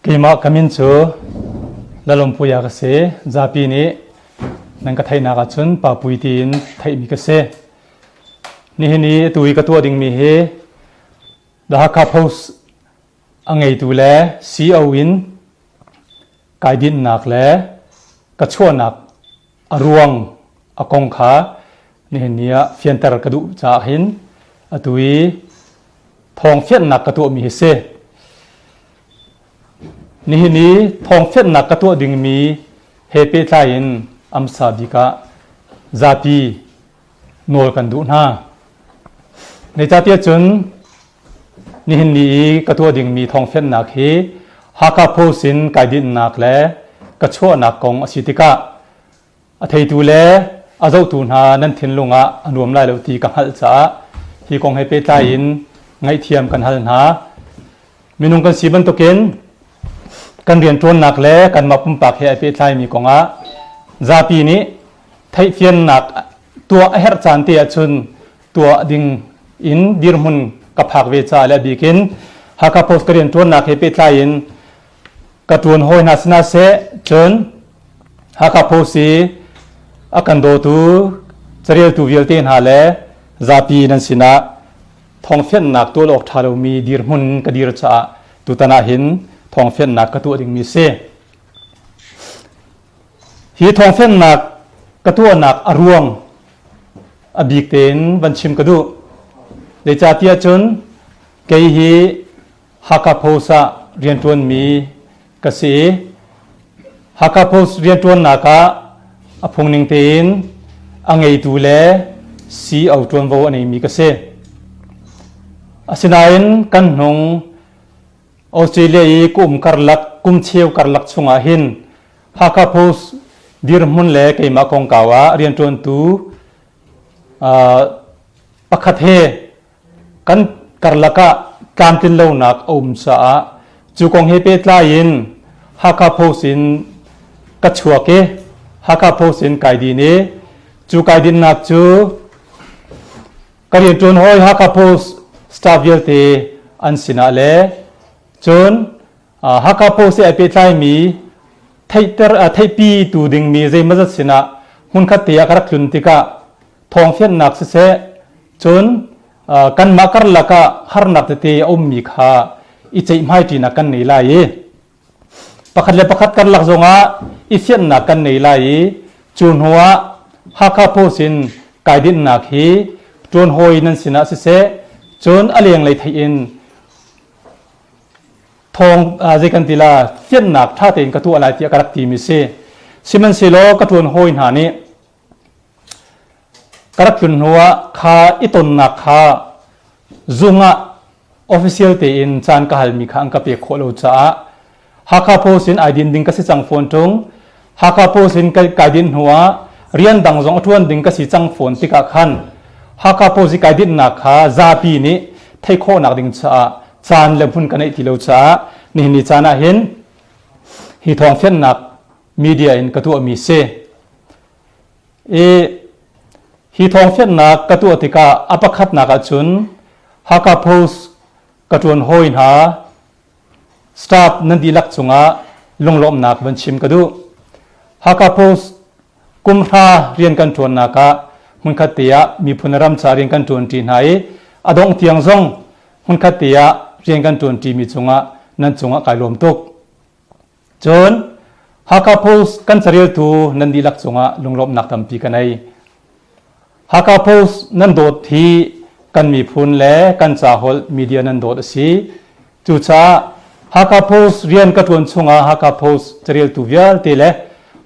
Keimah ka min cu Lalawmpuia ka si. Zapi nih nan ka theihnak ahcun Papui tiin theihmi ka si. Nihin i atu i ka tuah dingmi hi The Hakha Post a ngeitu le CEO in kai dinhnak le ka chuahnak a ruang a kong kha nihin ni ah fianter ka duh caah hin atu i thawngfianhnak ka tuahmi hi si. Nihin i thawngfianhnak ka tuah dingmi he pehtlai in amsa bik ah zapi nawl kan duh hna. Zeicahtiah cun nihin ni i ka tuah dingmi thawngfianhnak hi Hakha Post in kai dinhnak le ka chuahnak kong a si tikah a theitu le a zohtu hna nan thinlung ah a nuam lai lo ti ka hngalh caah hi kong he pehtlai in ngaihthiam kan hal hna. Minung kan si bantukin kan rianṭuannak le kanmah pumpak he ai pehtlaimi kongah zapi nih theihfiannak tuah a herh caan te ahcun tuah ding in dirhmun ka phak ve caah le a bik in Hakha Post ka rianṭuannak he pehtlai in ka ṭuan hawi hna sinah seh cun Hakha Post i a kan dawtu careltu vialte hna le zapi nan sinah thawngfianhnak tuah awk ṭha lomi dirhmun ka dir caah tutan ah hin thawngfianhnak ka tuah dingmi si. Hi thawngfianhnak ka tuahnak a ruang a bik tein van chim ka duh. Zeicahtiah cun kei hi Hakha Post ah rianṭuanmi ka si i Hakha Post rianṭuannak ah a phungning tein a ngeitu le CEO ṭuanvo a neimi ka si. Asinain kan hnung Australia i kum karlak kum cheu karlak chungah hin Hakha Post dirhmun le keimah kongkau ah rianṭuantu pakhat he kan karlak ah tlamtlin lonak a um caah cu kong he pehtlai in Hakha Post in ka chuak i Hakha Post in kai din i cu kai dinnak cu ka rianṭuan hawi Hakha Post staff vialte an sinah le cun Hakha Post he ai pehtlaimi theihter theihpi tu dingmi zeimawzat sinah hmunkhat te ah ka rak tlun tikah thawngfianhnak siseh cun kanmah karlak ah harnak tete a ummi kha i ceihmaiṭinak kan nei lai i pakhat le pakhat karlak zongah i fianhnak kan nei lai i cu hnuah Hakha Post in kai dinhnak hi ṭuan hawi nan sinah siseh cun a lenglei theih in thawng zei kan ti la fianhnak ṭha tein ka tuah lai tiah ka rak timi si. Sihmanhsehlaw ka ṭuan hawi hna nih Ka rak tlun hnuah kha i tonnak kha zung ah official tein caan ka halmi kha an ka pek khawh lo caah Hakha Post in ai din ding ka si cang fawn ṭung. Hakha Post in kai din hnuah rian dang zong a ṭuan ding ka si cang fawn tikah khan Hakha Post i kai dinhnak kha zapi nih theih khawhnak ding caah caan le hmun ka neih ti lo caah nihin ni caan ah hin hi thawngfianhnak media in ka tuahmi si. I hi thawngfianhnak ka tuah tikah a pakhatnak ahcun Hakha Post ka ṭuan hawi hna staff nan dihlak cungah lunglawmhnak van chim ka duh. Hakha Post kum hra rian kan ṭuannak ah hmunkhat te ah miphun ram ca rian kan ṭuanṭi hna i a dongh tiang zong hmunkhat te ah rian kan ṭuanṭimi cungah nan cungah kai lawm tuk. Cun Hakha Post kan careltu nan dihlak cungah lunglawmhnak tampi ka nei. Hakha Post nan dawt hi kan miphun le kan caholh media nan dawt a si. Cucaah Hakha Post rian ka ṭuan chungah Hakha Post careltu vialte le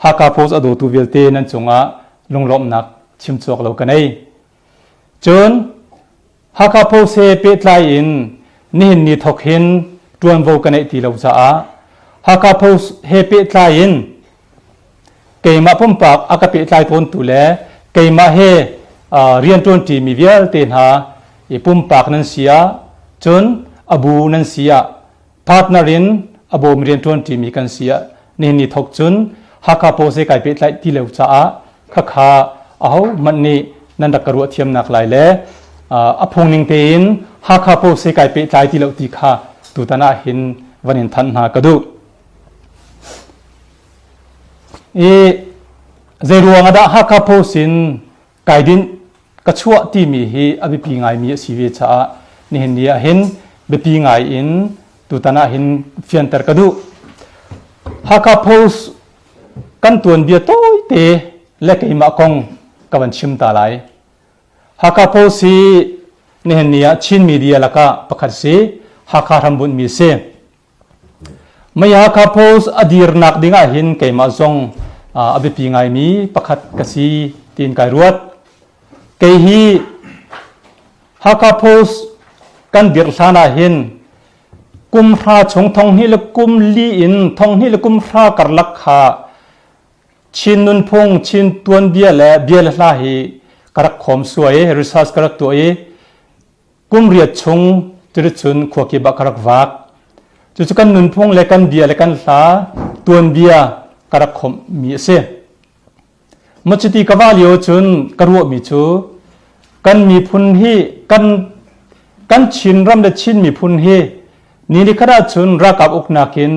Hakha Post a dawtu vialte nan cungah lunglawmhnak chim cawk lo ka nei. Cun Hakha Post he pehtlai in nihin ni thawk hin ṭuanvo ka neih ti lo caah Hakha Post he pehtlai in keimah pumpak a ka pehtlai tawntu le keimah he rianṭuanṭimi vialte hna i pumpak nan si ah cun a bu nan si ah partner in a bawm rianṭuanṭimi kan si ah nihin ni thawk cun Hakha Post he kai pehtlaih ti lo caah khakha ahohmanh nih nan rak ka ruah thiamnak lai le a phungning tein Hakha Post he kai pehtlai ti lo ti kha tutan ah hin van in thanh hna ka duh. I zei ruang ah dah Hakha Post in kai dinh ka chuah timi hi a biapi ngaimi a si ve caah nihin ni ah hin biapi ngai in tutan ah hin fianter ka duh. Hakha Post kan tuanbia tawite le keimah kong ka van chim ta lai. Hakha Post hi nihin ni ah Chin media lakah pakhat si, Hakha hrambunhmi si. Mei Hakha Post a dirnak ding ah hin keimah zong a biapi ngaimi pakhat ka si tiin kai ruat. Kei hi Hakha Post kan dirh hlan ah hin kum hra chung thong hnih le kum li in thong hnih le kum hra karlak kha Chin nunphung, Chin tuanbia le bia le hla hi ka rak khawm suai i research ka rak tuah i Kum riat chung cuticun khua kip ah ka rak vak. Cucu kan nunphung le kan bia le kan hla tuanbia ka rak khawmhmi a si. Maw cuti ka vah lio cun ka ruahmi cu kan miphun hi kan kan Chinram le Chin miphun hi ni ni khat ahcun ralkap uknak in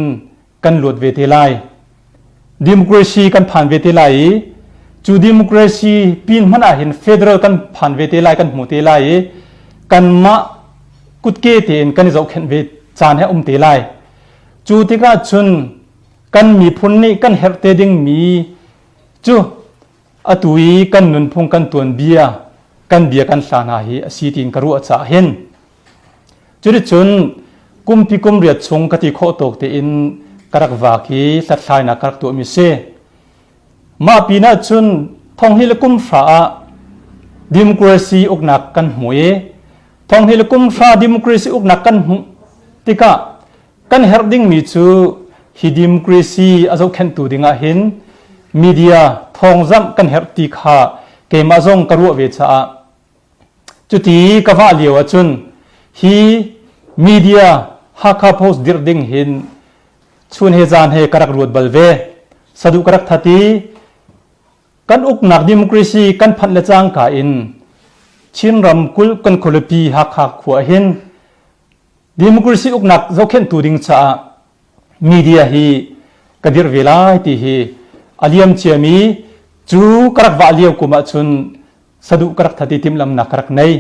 kan luat ve te lai. Democracy kan phan ve te lai i cu democracy pin hmanh ah hin federal kan phan ve te lai kan hmu te lai i kanmah kutke tein kan i zohkhenh ve caan he um te lai. Cu tikah cun kan miphun nih kan herh te dingmi cu atu i kan nunphung kan tuanbia kan bia kan hla hna hi a si tiin ka ruah caah hin Cuticun kumpi kum riat chung ka ti khawh tawk tein ka rak vak i hlathlainak ka rak tuahmi si. Mah pinah cun thonghnih le kum hra ah democracy uknak kan hmu i thonghnih le kum hra democracy uknak kan hmuh tikah kan herh dingmi cu hi democracy a zohkhenhtu dingah hin media thawngzamh kan herh ti kha keimah zong ka ruah ve caah Cuti ka vah lio ahcun hi media Hakha Post dirh ding hin chun he zan he ka rak ruat bal ve. Saduh ka rak that i kan uknak democracy kan phanh le cangka in Chin ramkulh kan khualipi Hakha khua hin democracy uknak zohkhenhtu ding caah media hi ka dirh ve lai ti hi a liam ciami cu ka rak vah lio kum ahcun saduh ka rak that i timhlamnak ka rak nei.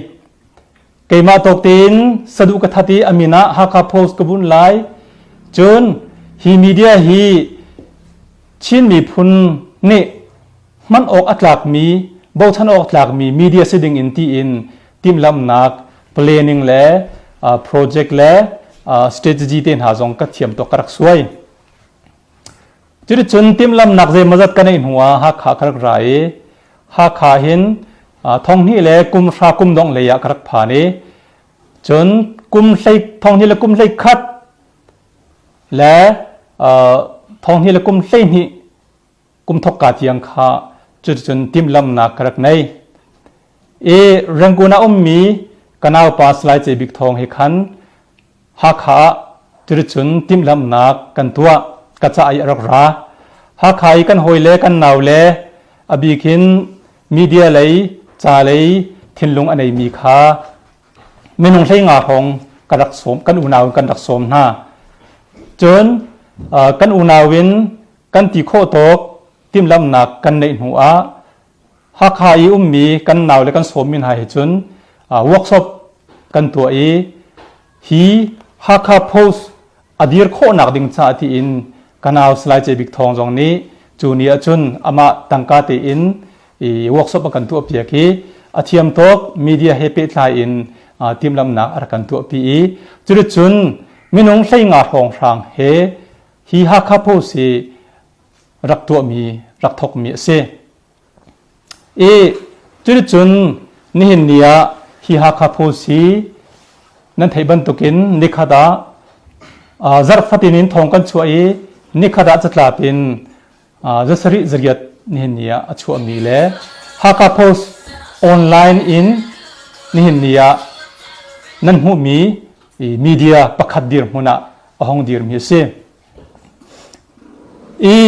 Keimah tawk tein saduh ka that i a min ah Hakha Post ka bunh lai. Cun hi media hi Chin miphun nih hman awk a tlakmi, bochan awk tlakmi media si ding in tiin timhlamnak, planning le project le strategy te hna zong ka thiam tawk ka rak suai. Cuticun timhlamnak zeimawzat ka neih hnu ah Hakha ka rak ra i Hakha hin thonghnih le kum hra kum dongh lei ah ka rak phan i cun kum hlei thonghnih le kum hlei khat le thonghnih le kum 12 kum thokka tiang kha cuticun timhlamnak ka rak nei. I Rangoon ah ummi ka naupa Salai Ce Bik Thawng he khan Hakha ah cuticun timhlamhnak kan tuah. Ka ca i a rak ra. Hakha i kan hawile kan naule a bik in media lei, ca lei thinlung a neimi kha minung hlei nga hrawng ka rak sawm, kan unau in kan rak sawm hna. Cun kan unau in kan ti khawh tawk timhlamhnak kan neih hnu ah Hakha i ummi kan nau le kan sawmmi hna he cun workshop kan tuah i hi Hakha Post a dir khawhnak ding caah tiin ka nau Salai Ce Bik Thawng zong nih cu ni ahcun amah tangka tein i workshop a kan tuahpiak i a thiam tawk media he pehtlai in timhlamhnak a rak kan tuahpi i cuticun minung 15 hrawnghrang he hi Hakha Post hi rak tuahmi rak thawkmi a si. I cuticun nihin ni ah hi Hakha Post hi nan theih bantukin nikhat ah zarh fatin in thawng kan chuah i nikhat ah catlap in zasarih zariat nihin ni ah a chuahmi le Hakha Post online in nihin ni ah nan hmuhmi media pakhat dirhmun ah a hong dirmi a si. I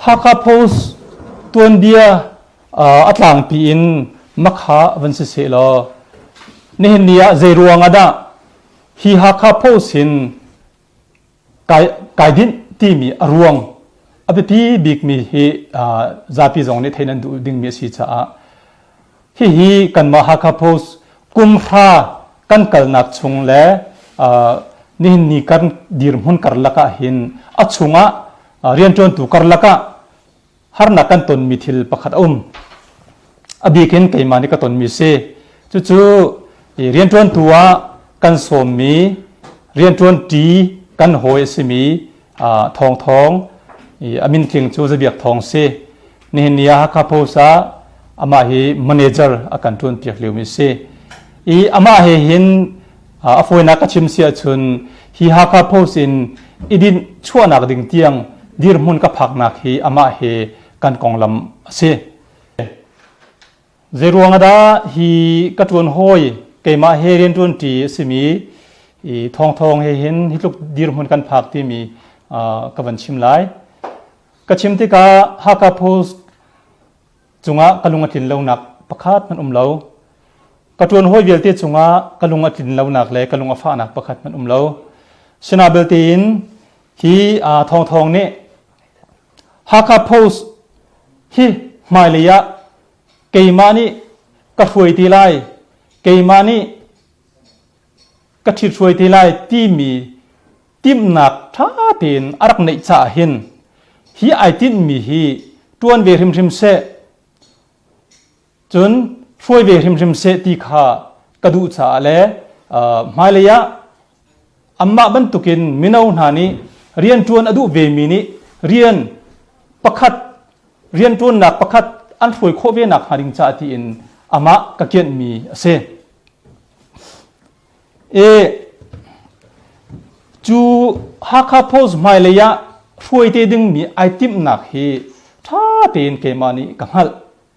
Hakha Post tuanbia a tlangpi in makha van si seh law nihin ni ah zei ruang ah dah hi Hakha Post hin kai, kai dinh timi a ruang. A biapi bikmi hi zapi zong nih theih nan duh dingmi a si caah hihi kanmah Hakha Post kum hra kan kalnak chung le nihin ni kan dirhmun karlak ah hin a chungah rianṭuantu karlak ah harnak kan tonmi thil pakhat a um. A bik in keimah nih ka tonmi si. Cucu rianṭuantu ah kan sawmmi rianṭuanṭi kan hawi a simi Thawng Thawng a min tling cu Zabiak Thawng si. Nihin ni ah Hakha Post ah amah hi manager a kan ṭuanpiak liomi si. I amah he hin a fawinak ka chim si ahcun hi Hakha Post in i dinh chuahnak ding tiang dirhmun ka phaknak hi amah he kan konglam a si. Zeiruang ah dah hi ka ṭuan hawi keimah he rianṭuanṭi a simi i thawngthawng he hin hi tluk dirhmun kan phak timi ka van chim lai. Ka chim tikah Hakha Post cungah ka lung a tlin lonak pakhat hmanh um lo. Ka ṭuan hawi vialte cungah ka lung a tlin lonak le ka lung a fahnak pakhat hmanh um lo. Sina belte in hi thawngthawng nih Hakha Post hi hmailei ah keimah nih ka hruai te lai, keimah nih ka ṭhithruai te lai timi timhnak ṭha tein a rak neih caah hin hi ai tinhmi hi ṭuan ve hrimhrim seh, cun hruai ve hrimhrim seh ti kha ka duh caah le hmailei ah Amah bantukin mino hna nih rianṭuan a duh vemi nih rian pakhat rianṭuannak pakhat an hruai khawh ve nakhnga ding caah tiin amah ka kianhmi a si. E, cu Hakha Post hmailei ah hruai te dingmi ai timhnak hi ṭha tein keimah nih ka hngalh,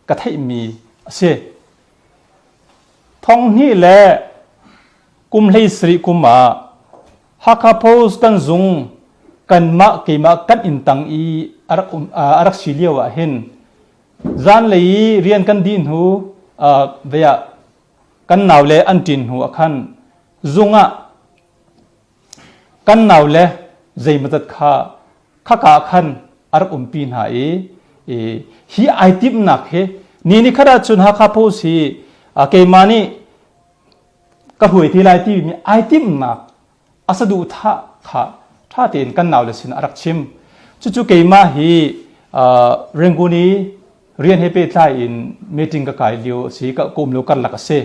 ka theihmi a si. Thonghnih le kum 17 kum ah Hakha Post kan zung kanmah keimah kan inn tang i a rak um a rak si lio ah hin zanlei i rian kan dih hnu vei ah kan nau le an ṭin hnu ah khan zung ah kan nau le zeimawzat kha khaka khan a rak umpi hna i hi ai timhnak hi ni ni khat ahcun Hakha Post hi keimah nih ka hruai te lai timi ai timhnak a saduhthah kha ṭha tein kan naule sin a rak chim. Cucu keimah hi Rangoon i rian he pehtlai in meeting ka kai lio a si, ka um lio karlak a si.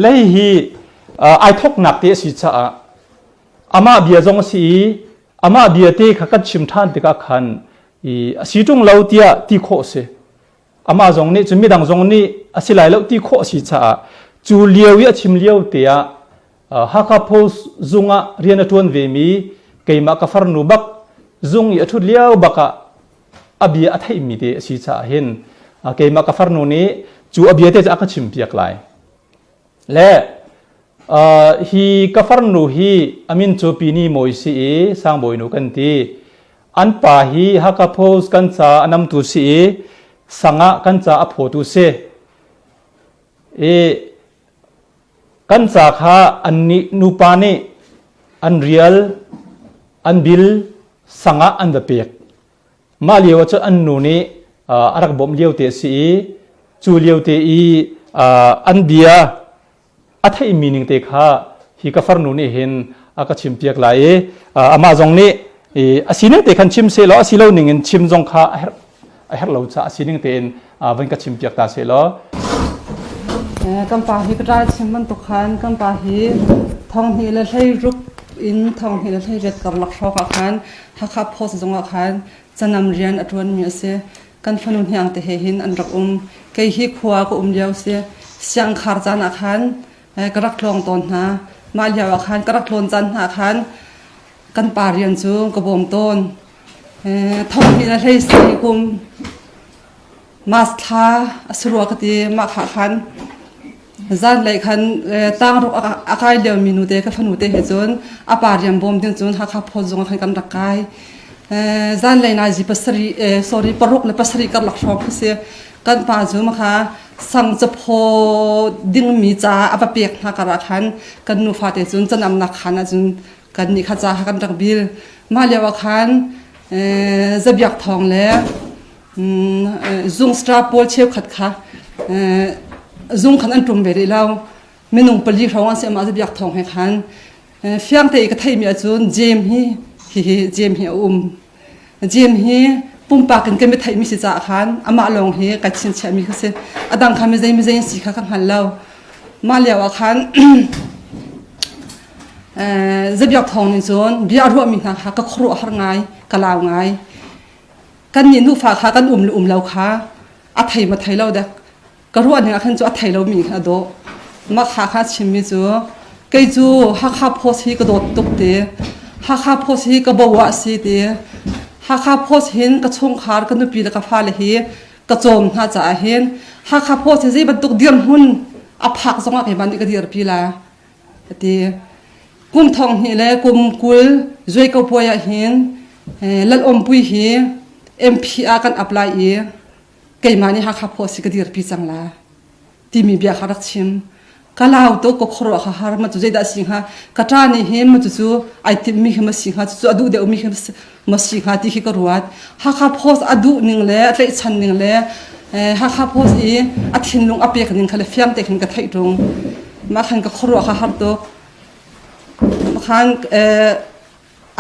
Le hihi ai thoknak te a si caah amah bia zong a si i amah bia te kha kan chim ṭhan tikah khan i a si ṭung lo tiah ti khawh a si. Amah zong nih cun midang zong nih a si lai lo ti khawh a si caah cu lio i a chim lio te ah Hakha Post zung ah rian a ṭuan vemi keimah ka farnu bak zung i a ṭhut lio bak ah a bia a theihmi te a si caah hin keimah ka farnu nih cu a bia te cu a ka chimpiak lai. Le hi ka farnu hi a min cu Pini Mawi si i Sangbawinu kan ti. An pa hi Hakha Post kan ca a namtu si i sangah kan ca a phawtu si. I kan ca kha annih nupa nih an rial, an bil sangah an va pek. Mah lio ah cun an nu nih a rak bawmh lio te a si i cu lio te i an bia a theihmi ning te kha hi ka farnu nih hin a ka chimpiak lai i amah zong nih a sining te khan chim seh law a si lo ning in chim zong kha a herh a herh lo caah a sining tein van ka chimpiak ta seh law. Kan pa hi ka ṭa chim bantuk khan kan pa hi thong hnih le hlei ruk in thong hnih le hlei riat karlak hrawk ah khan Hakha Post zung ah khan canam rian a ṭuanmi a si. Kan fanu hniang te he hin an rak um. Kei hi khua ka um lio si. Siangkhar caan ah khan ka rak tlawng tawn hna. Mah lio ah khan ka rak tlawn caan hna khan kan pa rian cu ka bawm tawn. Thong hnih le hlei si kum Mas thla a si rua ka ti. Mah kha khan zanlei khan tlangruk a kai liomi nute ka fanu te he cun a pa rian bawm ding cun Hakha Phawt zung ah khan kan rak kai. Zanlei nazi pasarih sorry paruk le pasarih karlak hrawng khi si. Kan pa cu makha sang caphaw dingmi ca a va pek hna karah khan kan nufa te cun canamnak khan ah cun kan nih kha ca kha kan rak bil. Mah lio ah khan. Zabiak Thawng le zung staff pawl cheukhat kha zung khan an ṭum ve rih lo. Minung pali hrawng an si amah Zabiak Thawng he khan fiang te i ka theimi ahcun Jem hi hihi Jem hi a um. Jem hi pumpak in kan mi theihmi si caah khan amah lawng hi kai chinchiahmi kha si. A dang kha mi zei mi zei si kha ka hngal lo. Mah lio ah khan Zabiak Thawng nih cun bia a ruahmi hna kha ka khuaruah har ngai, ka lau ngai. Kan nih nufa kha kan um le um lo kha a thei ma thei lo dek. Ka ruah ning ah khan cu a thei lomi kha a dawh. Mah kha kha a chimmi cu kei cu Hakha Post hi ka dawt tuk ti. Hakha Post hi ka bo ah a si ti. Hakha Post hin ka chungkhar ka nupi le ka fale hi ka cawm hna caah hin Hakha Post hi zei bantuk dirhmun a phak zongah keimah nih ka dirpi la a ti. Kum thong hnih le kum 20 zuai ko puai ah hin Lal Awmpui hi MP ah kan apply i keimah nih Hakha Post hi ka dirpi cang la timi bia kha rak chim. Ka lau tuk ka khuaruah kha har ma cu zeidah si hnga ka ṭa nih hin ma cucu ai timhmi khi ma si hnga cucu a duh deuhmi khi ma si hnga ti khi ka ruat. Hakha Post a duh ning le a tlaihchan ning le Hakha Post i a thinlung a pek ning kha le fiang te khin ka theih ṭung. Mah khan ka khuaruah kha har tuk. Khan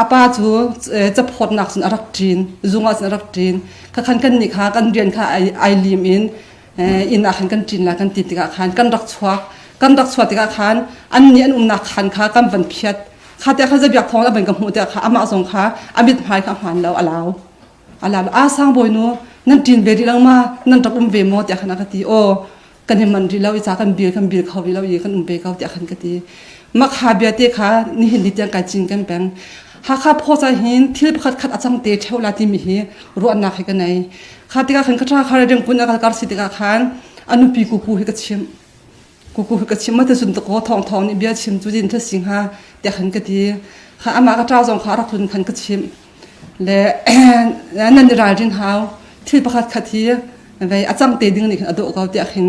A pa cu caphawtnak cun a rak ṭin, zung ah cun a rak ṭin. Khakhan kannih kha kan rian kha ai lim in inn ah khan kan ṭin lai kan ti tikah khan kan rak chuak. Kan rak chuah tikah khan annih an umnak khan kha kan van phiat. Kha tiah khan zabiak thawng a van ka hmuh tikah kha amah zong kha a mithmai kha a hmaan lo, a lau. A lau. A sang bawinu nan ṭin ve rih lo ma? Nan rak um ve maw? tiah khan a ka ti. Aw kan i manh rih lo i ca kan bil kan bil kho rih lo i kan um ve ko tiah khan ka ti makha bia te kha nihin ni tiang kai cin kan peng Hakha Post ah hin thil pakhat khat a cang te theu la timi hi ruahnak hi ka nei kha tikah khan ka tha kha ring pun a kal kar si tikah khan a nupi kuku hi ka chim kuku hi ka chim ma te sun to ko thong thong nih bia chim cu din tha sing ha tiah khan ka ti kha ama ka ṭa zong kha rak tlun khan ka chim le nan i ralrin hau thil pakhat khat hi vei a cang te ding nih khin a dawh ko tiah khin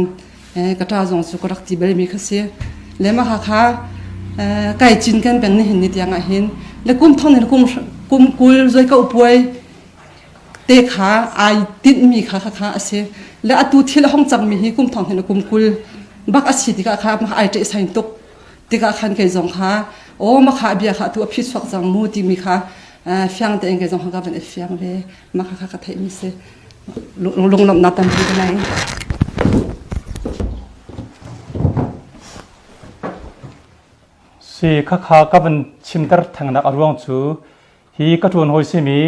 ka ṭa zong cu ka rak ti balmi kha si le mah kha kai cin kan peng ni hin ni tiang ah hin le kum thong in kum kum 20 zoi ka upuai te kha ai tinhmi kha kha kha a si le atu thil a hong cangmi hi kum thong hin kum 20 bak a si tikah kha mah ai ṭeh sain tuk tikah khan kei zong kha aw ma kha bia kha atu a phi chuak cang mu timi kha fiang tein kei zong kha ka van i fiang ve mah kha ka theihmi si lunglawmhnak tampi ka nei. Si khakha ka van chimter thengnak a ruang cu hi ka ṭuan hawi simi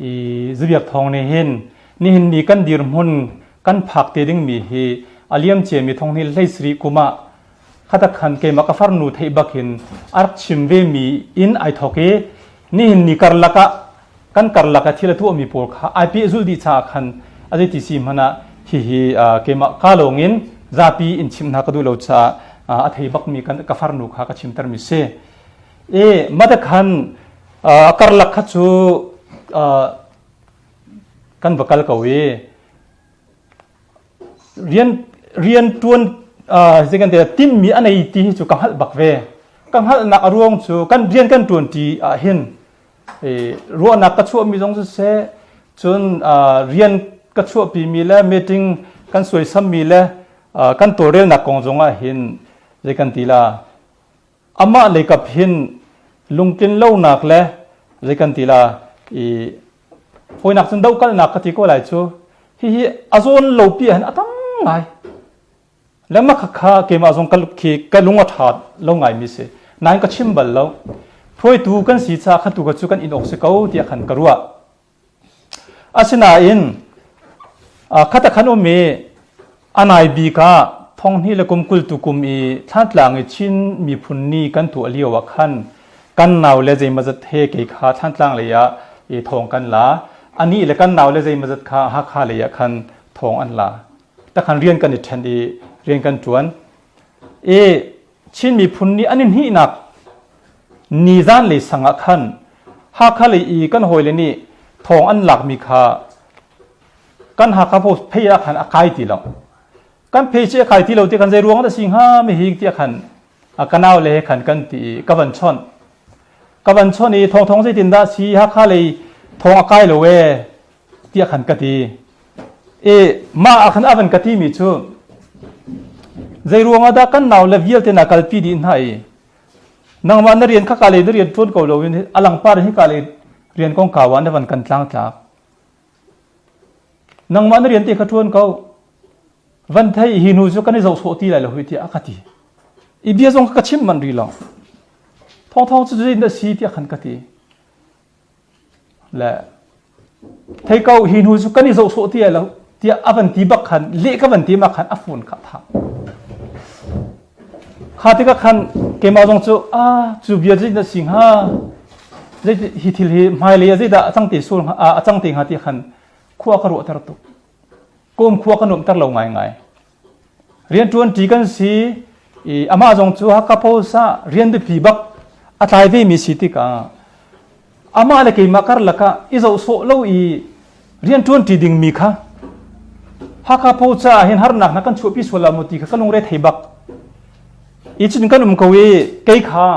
i Zubiak Thawng nih hin nihin ni kan dirhmun kan phak te dingmi hi a liam ciami thong hi 17 kum ah khatakhan keimah ka farnu theih bak in a rak chim ve mi in ai thawk i nihin ni karlak ah kan karlak ah thil a tuahmi pawl kha ai pehzulh dih caah khan a zeiti si hmanh ah hihi keimah ka lawng in zapi in chimh hna ka duh lo caah a thei bakmi kan ka farnu kha ka chimtermi si. E matakhan karlak kha cu kan va kal ko i rian rian tuan zei kan ti timmi a nei ti hi cu ka hngalh bak ve ka hngalhnak a ruang cu kan rian kan tuan ti ah hin ruahnak ka chuahmi zong siseh cun rian ka chuahpimi le meeting kan suaisammi le kan tawlrelnak kong zong ah hin zei kan ti la amah leikap hin lungtlin lonak le zei kan ti la i hawinak cun dohkalhnak ka ti ko lai cu hihi a zawn lo pi ah hin a tam ngai Le mah khakha keimah zong ka khi ka lung a ṭha lo ngaimi si. Nain ka chim bal lo. Hruaitu kan si caah khatu ka cu kan in awk si ko tiah khan ka ruah. Asinain khata khan um i a nai bik ah thonghnih le kum 20 tu kum i Thlantlang i Chin miphun ni kan tuah lio ah khan kan nau le zeimawzat he kei kha Thlantlang lei ah i thawng kan la. Anih le kan nau le zeimawzat kha Hakha lei ah khan thawng an la. Takhan rian kan i ṭhen i rian kan ṭuan. I Chin miphun nih an i hnihnak nizan lei sang ah khan Hakha lei i kan hawile nih thawng an lakmi kha kan Hakha Post phei ah khan a kai ti lo. Kan phei ci a kai ti lo ti kan zei ruang dah si hnga mi hi tiah khan a ka nau le he khan kan ti i ka van chawnh. Ka van chawnh i thawng thawng zeitin dah si Hakha lei Thong a kai lo ee tiah khan ka ti. I mah ah khan a van ka ti mi cu zei ruang ah dah kan nau le vialte na kalpi dih hna i nangmah na rian kha ka le na rian ṭuan ko lo in a langpar hi ka le rian kongkau ah na van kan tlangtlak. Nangmah na rian te kha ṭuan ko. Van thei hi hnu cu kan i zoh sawh ti lai lo hui tiah a ka ti. I bia zong ka chim manh rih lo. Thawngthawng cu zei dah si tiah khan ka ti. Le thei ko hi hnu cu kan i zoh sawh ti lai lo tiah a van ti bak khan leh ka van ti ma khan a phone kha tha. Kha tikah khan keimah zong cu a cu bia zei dah si hnga zei hi thil hi hmailei ah zeidah a cang te sul a cang te hnga ti khan khua ka ruahter tuk. Kawm khua ka nuamhter lo ngaingai. Rianṭuan ṭi kan si i amah zong cu Hakha Post ah rian biapi bak a tlai vemi si tikah amah le keimah karlak ah i zoh sawh lo i rianṭuan ṭi dingmi kha Hakha Post caah hin harnak hna kan chuahpi sual la maw ti kha ka lungre thei bak. I cun kan um ko i kei kha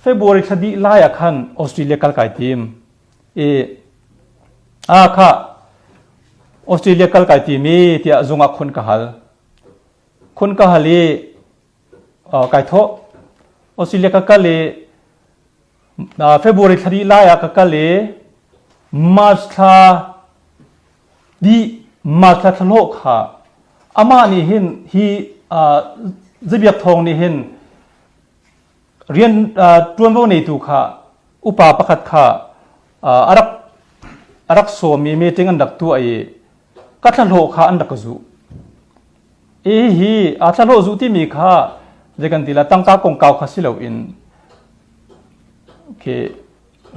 February thla dih lai ah khan Australia kal kai tim. I a kha Australia kal kai timi tiah zung ah khun ka hal. Khun ka hal i kai thawh. Australia ka kal i February thla dih lai ah ka kal i March thla dih March thla thlahlawh kha amah nih hin hi Zabiak Thawng nih hin rian ṭuanvo neitu kha upa pakhat kha a rak a rak sawm i meeting an rak tuah i ka thlahlawh kha an rak ka zuh. I hi a thlahlawh zuh timi kha zei kan ti la tangka kongkau kha si loin okay,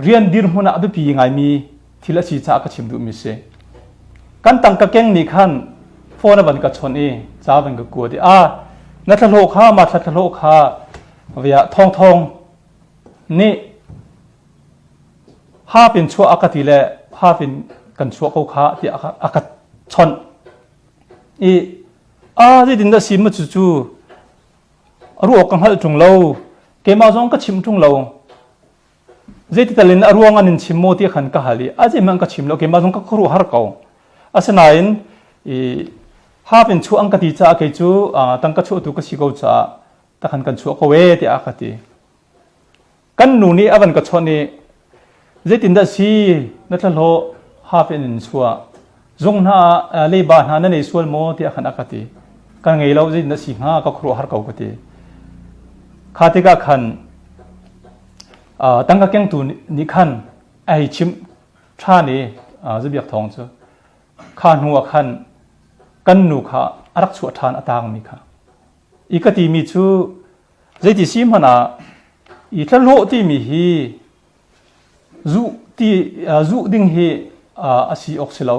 rian dirhmun ah a biapi ngaimi thil a si caah ka chim duhmi si. Kan tangka keng nih khan phone a van ka chawnh i ca van ka kuat i a na thlahlawh kha ma thla thlahlawh kha via thawngthawng nih half in chuah a ka ti le half in kan chuah ko kha tiah a ka chawnh i a zeitin dah si ma cu cu a ruak ka hngalh ṭung lo keimah zong ka chim ṭung lo Zeitital in a ruang an in chim maw ti khan ka hal i a zeihmanh ka chim lo keimah zong ka khuaruahhar ko. Asinain i half in chuah an ka ti caah kei cu tangka chuahtu ka si ko caah takhan kan chuah ko ee tiah a ka ti. Kan nu nih a van ka chawnh i zeitindah si na thlahlawh half in in chuah zung hna leiba hna na nei sual maw tiah khan a ka ti. Kan ngei lo zeitin na si hnga ka khuaruahhar ko ka ti. Kha tikah khan tangka kengtu nih khan a hei chimh ṭhan i Zabiak Thawng cu kha hnu ah khan kan nu kha a rak chuah ṭhan a taangmi kha. I ka timi cu zeiti si hmanh ah i thlahlawh timi hi Zuh ti zuh ding hi a si awk si lo.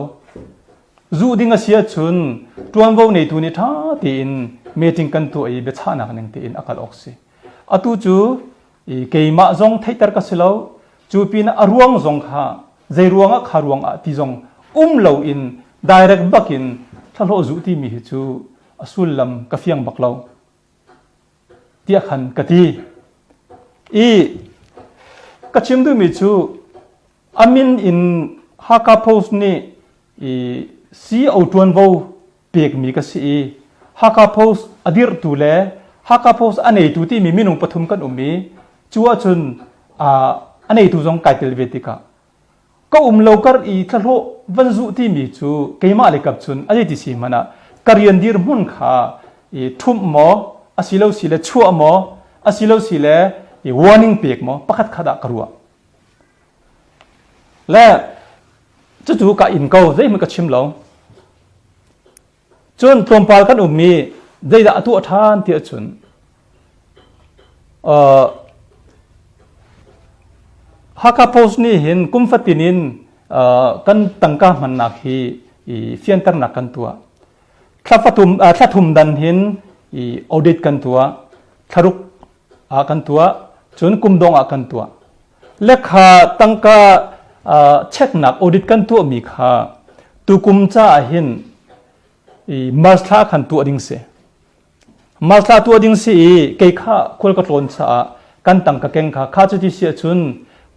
Zuh ding a si ahcun ṭuanvo neitu nih ṭha tein meeting kan tuah i biachahnak ning tein a kal awk si. Atu cu keimah zong theihter ka si lo. Cu pinah a ruang zong kha zei ruangah kha ruangah ti zong um loin direct bakin thlahlawh zuh timi hi cu a sullam ka fiang bak lo. tiah khan ka ti. I ka chim duhmi cu a min in Hakha Post nih i CEO ṭuanvo pekmi ka si i Hakha Post a dirhtu le Hakha Post a neitu timi minung pathum kan um i cu ahcun a neitu zong kai tel ve tikah Ka um lo kar i thlahlawh van zuh timi cu keimah le kap cun a zeiti si hmanh ah ka rian dirhmun kha i ṭhumh maw asilo si le chuah maw asilo si le i warning pek maw pakhat khat ah ka ruah. Le cucu ka in ko zeihmanh ka chim lo. Cun tlawmpal kan um i zeidah a tuah ṭhan ti ahcun Hakha Post nih hin kum fatin in kan tangka hmannak hi i fianternak kan tuah. Thla fathum thla thum dan hin i audit kan tuah. Thlaruk ah kan tuah. Cun kum dong ah kan tuah. Le kha tangka checknak audit kan tuahmi kha tukum caah hin i March thla khan tuah ding si. March thla tuah ding si i kei kha khual ka tlawn caah kan tangka keng kha kha cuti si ahcun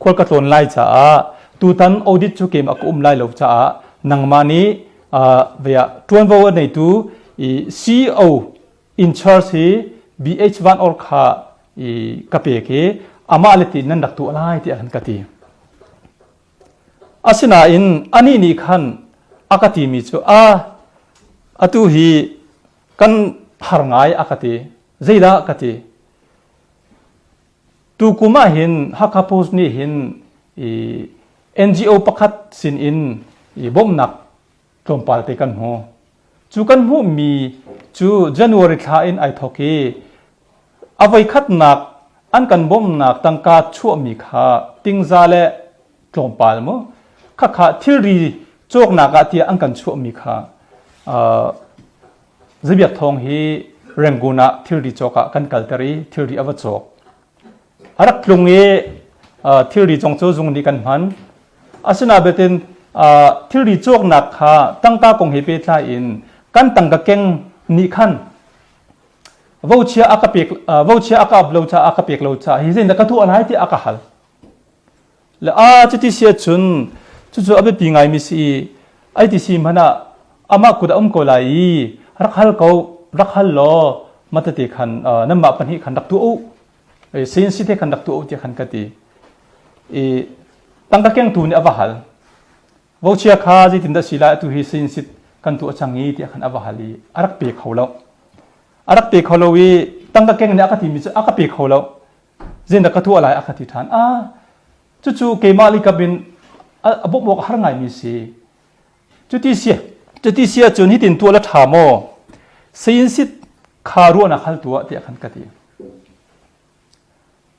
khual ka tlawn lai caah Tutan audit cu keimah ka um lai lo caah nangmah nih vea ṭuanvo a neitu i CEO in charge hi BH Van Or kha i ka pek i amah le ti nan rak tuah lai tiah khan ka ti. Asinain anih nih khan a ka timi cu a atu hi kan har ngai a ka ti. Zeidah ka ti? Tukum ah hin Hakha Post nih hin i NGO pakhat sin in i bawmhnak tlawmpal te kan hmu. Cu kan hmuhmi cu January thla in ai thawk i a voikhatnak an kan bawmhnak tangka chuahmi kha tingza le tlawmpal mu khakha thilri cawknak ah tiah an kan chuahmi kha uh, Zabiak Thawng hi Rangoon ah thilri cawk ah kan kalter i thilri a va cawk. A rak tlung i thilri cong cu zung nih kan hman. Asinain betin thilri cawknak kha tangka kong he pehtlai in kan tangka keng nih khan vochia a ka pek vochia a ka ap lo caah a ka pek lo caah hi zeidah ka tuah lai tiah a ka hal. Le a cuti si ahcun cucu a biapi ngaimi si i ai ti si hmanh ah amah kut a um ko lai i rak hal ko rak hal law matete khan nanmah pahnih khan rak tuah u sin si te khan rak tuah u tiah khan ka ti i tangka kengtu nih a va hal vochia kha zeitindah si lai atu hi sin sit kan tuah cang i tiah khan a va hal i a rak pe kho lo a rak pe kho lo i tangka keng nih a ka timi cu a ka pe kho lo Zeidah ka tuah lai a ka ti ṭhan. Ah, cucu keimah likap in a bawmh awk a har ngaimi si. Cuti si, cuti si ahcun hitin tuah la ṭha maw? Sayin sit kha ruahnak hal tuah tiah khan ka ti.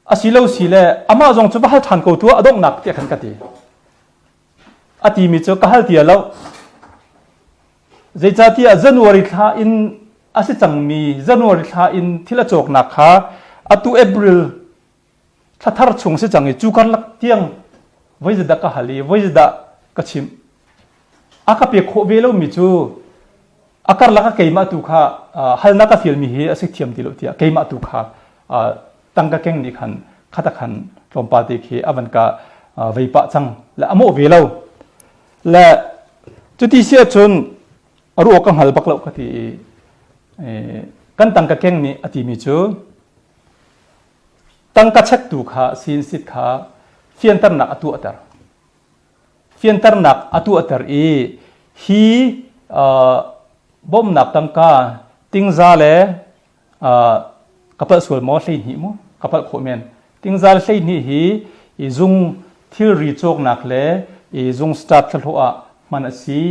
A si lo si le amah zong cu va hal ṭhan ko tuah a donghnak tiah khan ka ti. A timi cu ka hal tia lo. Zeicahtiah January thla in a si cangmi January thla in thil a cawknak kha atu April thla thar chung si cang i cu karlak tiang voi zeidah ka hal i voi zeidah ka chimh. A ka pek khawh ve lomi cu a karlak ah keimah tu kha halnak ka fialmi hi a si thiam ti lo tiah keimah tu kha tangka keng nih khan khata khan tlawmpal te khi a van ka vei pah cang le a mawh ve lo. Le cuti si ahcun a ruah ka hngal bak lo ka ti i kan tangka keng nih a timi cu tangka chektu kha sinsit kha fianternak a tuahter. Fianternak a tuahter i hi bawmhnak tangka tingza le ka palh sual maw 12 mu ka palh khawh men tingzal 12 hi i zung thilri cawknak le i zung staff thlahlawh ah hman a si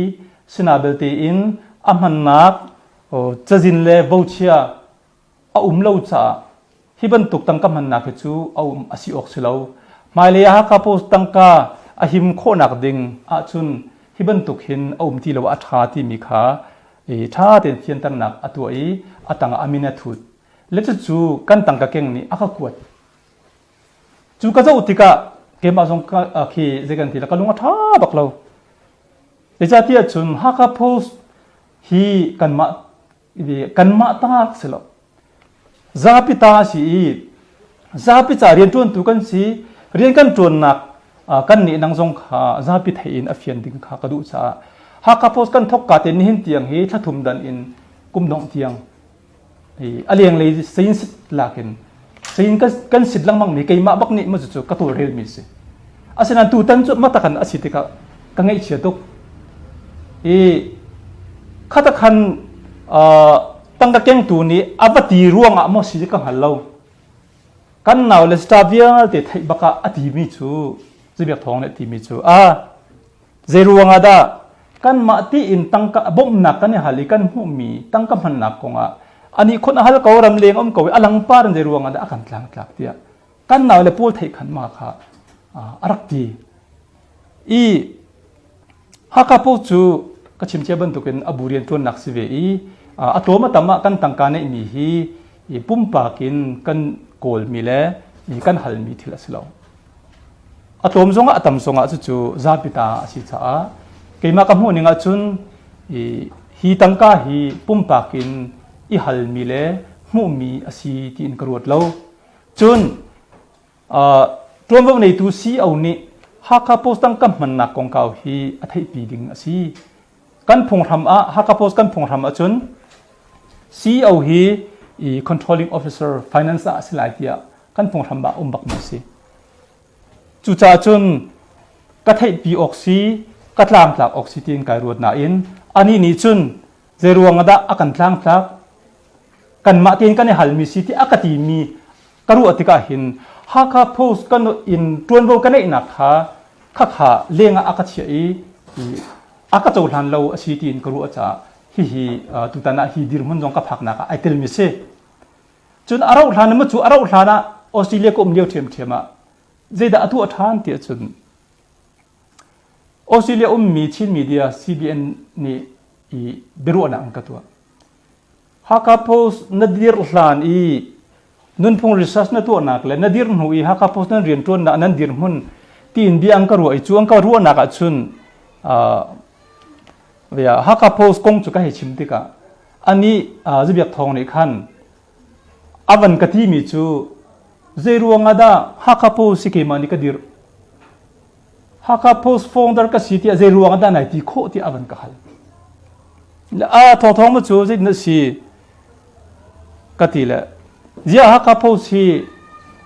sina belte in a hmannak cazin le vochia a um lo caah hi bantuk tangka hmannak hi cu a um a si awk si lo hmailei ah Hakha Post tangka a him khawhnak ding ahcun hi bantuk hin a um ti lo a ṭha timi kha i ṭha tein fianternak a tuah i a tangah a min a thut. Le cucu kan tangka keng nih a ka kuat. Cu ka zoh tikah keimah zong khi zei kan ti la ka lung a ṭha bak lo. Zeicahtiah cun Hakha Post hi kanmah kanmah ta si lo. Zapi ta a si i zapi ca rianṭuantu kan si. Rian kan ṭuannak kan nih nang zong kha zapi theih in a fian ding kha ka duh caah Hakha Post kan thawk ka te nihin tiang hi thla thum dan in kum dongh tiang a lenglei sayin sit lakin sayin kan sit lengmang mi keimah bak nih ma cu ka tawlrel mi si. Asinain tutan cu matakan a si tikah ka ngaihchia tuk. I khatakhan tangka kengtu nih a va ti ruangah maw si ka hngal lo. Kan nau le star vialte theih bak ah a timi cu Zibiak Thawng nih a timi cu a zei ruangah dah kanmah tiin tangka bawmhnak kan i hal i kan hmuhmi tangka hmannak kongah ani khon a hal ko ram leng um ko i a langpar in zei ruangah dah a kan tlangtlak tiah kan nau le pawl theih khan ma kha a rak ti. I Hakha Post cu ka chim cia bantukin a bu rianṭuannak si ve i a tlawm a tam ah kan tangka neihmi hi pumpak in kan kawlmi le kan halmi thil a si lo. A tlawm zongah a tam zongah cucu zapi ta a si caah keimah ka hmuh ning ahcun hi tangka hi pumpak in i halmi le hmuhmi a si tiin ka ruat lo. Cun ṭuanvo neitu CEO nih. Hakha Post tangka hmannak kongkau hi a theihpi ding a si. Kan phunghram ah Hakha Post kan phunghram ahcun CEO hi i controlling officer finance ah a si lai tiah kan phunghram ah um bakmi a si. Cucaah cun ka theihpi awk si, ka tlangtlak awk si tiin kai ruat nain anih nih cun zeiruang ah dah a kan tlangtlak kanmah tein kan i halmi si ti a ka timi ka ruah tikah hin Hakha Post kan in ṭuanvo ka neihnak kha khakha lengah a ka chiah i a ka cohlan lo a si tiin ka ruah caah hihi tutan ah hi dirhmun zong ka phaknak ah ai telmi si. Cun a rauh hlan cu a rauh hlan ah Australia ka um lio ṭhiamṭhiam ah zeidah a tuah ṭhan ti ahcun Australia ummi Chin media CBN nih i biaruahnak an ka tuah. Hakha Post na dir hlan i nunphung research na tuahnak le na dir hnu i Hakha Post nan rianṭuannak nan dirhmun tiin bia an ka ruah i cu an ka ruahnak ahcun Hakha Post kong cu ka hei chim tikah anih Zabiak Thawng nih khan a van ka timi cu zei ruang ah dah Hakha Post hi keimah nih ka dirh Hakha Post founder ka si tiah zei ruang ah dah nai ti khawh tiah a van ka hal. A thawngthawng ma cu zeitin a si ka ti le ziah Hakha Post hi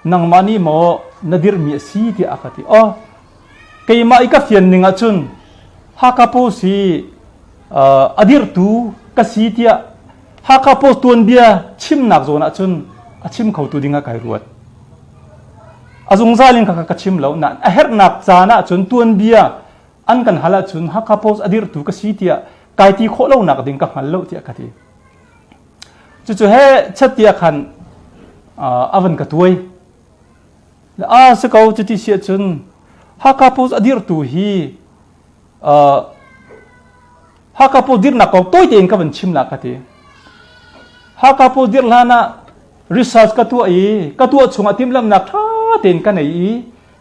nangmah nih maw na dirhmi a si tiah a ka ti. Oh, keimah i ka fian ning ahcun Hakha Post hi a dirhtu ka si tiah Hakha Post tuanbia chimnak zawn ahcun a chim khotu ding ah kai ruat. A zungzal in ka ka chim lo nain a herhnak caan ahcun tuanbia an kan hal ahcun Hakha Post a dirhtu ka si tiah kai ti khawh lonak ding ka hngal lo tiah ka ti. Cucu he chat tiah khan a van ka tuai. A si ko cuti si ahcun Hakha Post a dirhtu hi Hakha Post dirhnak kong tawi tein ka van chim la ka ti. Hakha Post dirh hlan ah research ka tuah i ka tuah chungah timhlamhnak ṭha tein ka nei i